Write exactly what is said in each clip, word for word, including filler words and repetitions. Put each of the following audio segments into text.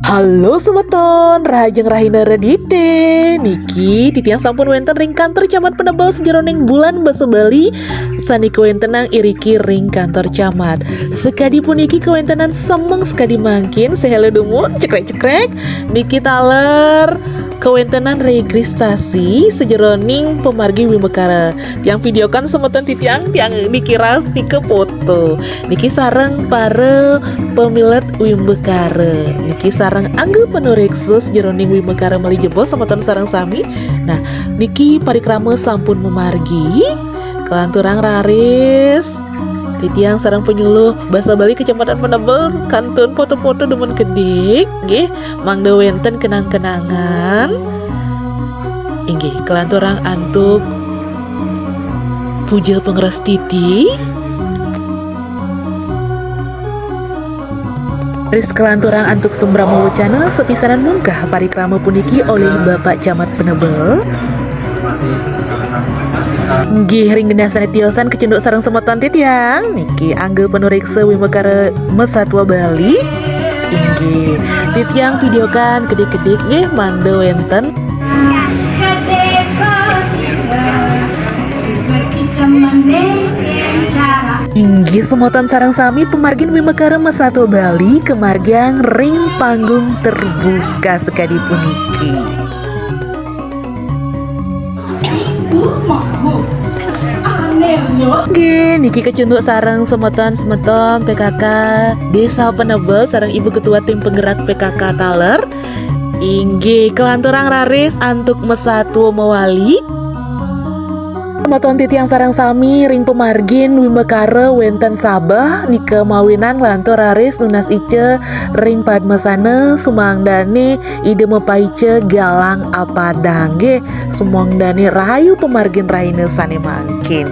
Halo semeton, rahajeng rahina redite. Niki titiang sampun wenten ring kantor Camat Penebel sajeroning Bulan Basa Bali sane kawentenang iriki ring kantor camat. Sakadi puniki kawentenan semeng sakadi mangkin, sehele dumun, cekrek-cekrek. Niki taler kawentenan registrasi sajeroning pamargi wimbakara. Tiang videokan semeton titiang, tiang niki rastika foto. Niki sareng para pamilet wimbakara. Niki sareng angga panureksa sajeroning wimbakara malih jebos semeton sareng sami. Nah, niki parikrama sampun mamargi. Kalanturang raris. Titiang sareng panyuluh Basa Bali Kecamatan Penebel kantun foto-foto dumun kedik, nggih, mangda wenten kenang-kenangan. Inggih, kalanturang antuk puja pangrastiti. Ris kalanturang antuk sumbrama wacana sapisanan mungkah parikrama puniki olih Bapak Camat Penebel. Nggih, ring genah sane tiosan kacunduk sareng semeton titiang. Niki angga panureksa wimbakara masatua Bali. Inggih, titiang videokan kedik-kedik nggih mangda wenten. Inggih semeton sareng sami pamargin wimbakara masatua Bali kamargiang ring panggung terbuka sakadi puniki. Nggih, niki kacunduk sareng semeton-semeton P K K Desa Penebel sareng Ibu Ketua Tim Penggerak P K K taler. Inggih, kalanturang raris antuk masatua mawali. Semeton titiang sareng sami ring pamargin wimbakara wenten sabeh nika mawinan nglantur raris nunas ica ring padmasana sumangdane Ida mapaica galang apadang nggih. Sumangdane rahayu pamargin rahina sane mangkin.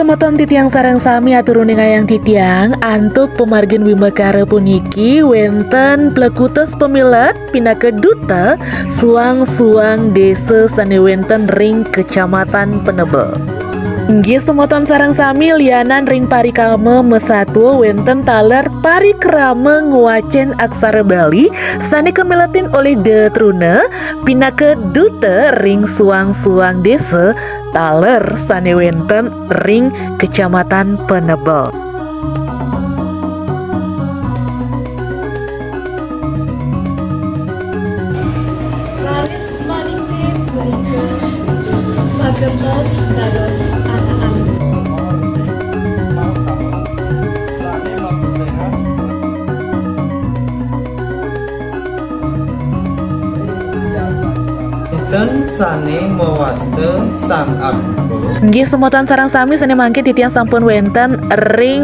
Semeton titiang sareng sami atur uningayang titiang antuk pamargin wimbakara puniki wenten plekutus pamilet pinaka duta suang-suang desa sane wenten ring Kecamatan Penebel. Inggih semeton sareng sami lianan ring parikrama masatua wenten taler parikrama ngwacen aksara Bali sane kamiletin olih Detruna pinaka duta ring suang-suang desa taler sane wenten ring Kecamatan Penebel. Raris malingkin punika pagemos dados anak-anak. Wenten sane mawasta Sang Agung. Nggih, semeton sareng sami sane mangkin titiang sampun wenten ring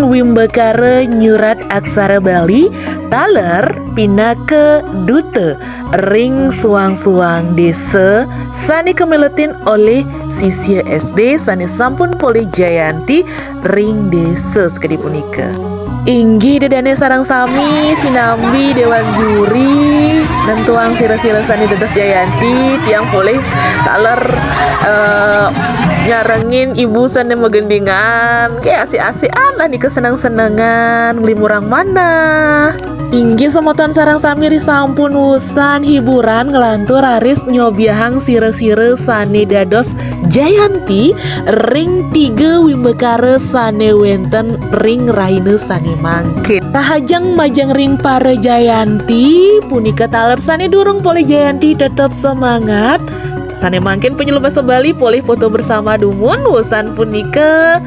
wimbakara nyurat aksara Bali taler pinaka duta ring suang-suang desa sane kamiletin olih sisya S D sane sampun polih jayanti ring desa sakadi punika. Inggih, ida dane sareng sami sinambi dewan juri nentuang sira-sira sane dados jayanti, tiang polih taler, eh, nyarengin ibu sane magendingan. Nggih, asik-asikan lah nika seneng-senengan, nglimurang manah. Inggih, semeton sareng sami ri sampun wusan hiburan nglantur raris nyobiahang sira-sira sane dados jayanti ring tiga wimbakara sane wenten ring rahina sane mangkin. Rahajeng majeng ring para jayanti, punika taler sane durung polih jayanti tetep semangat. Sane mangkin penyuluh basa Bali polih foto bersama dumun, wusan punika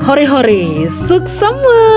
hore-hore, suksema.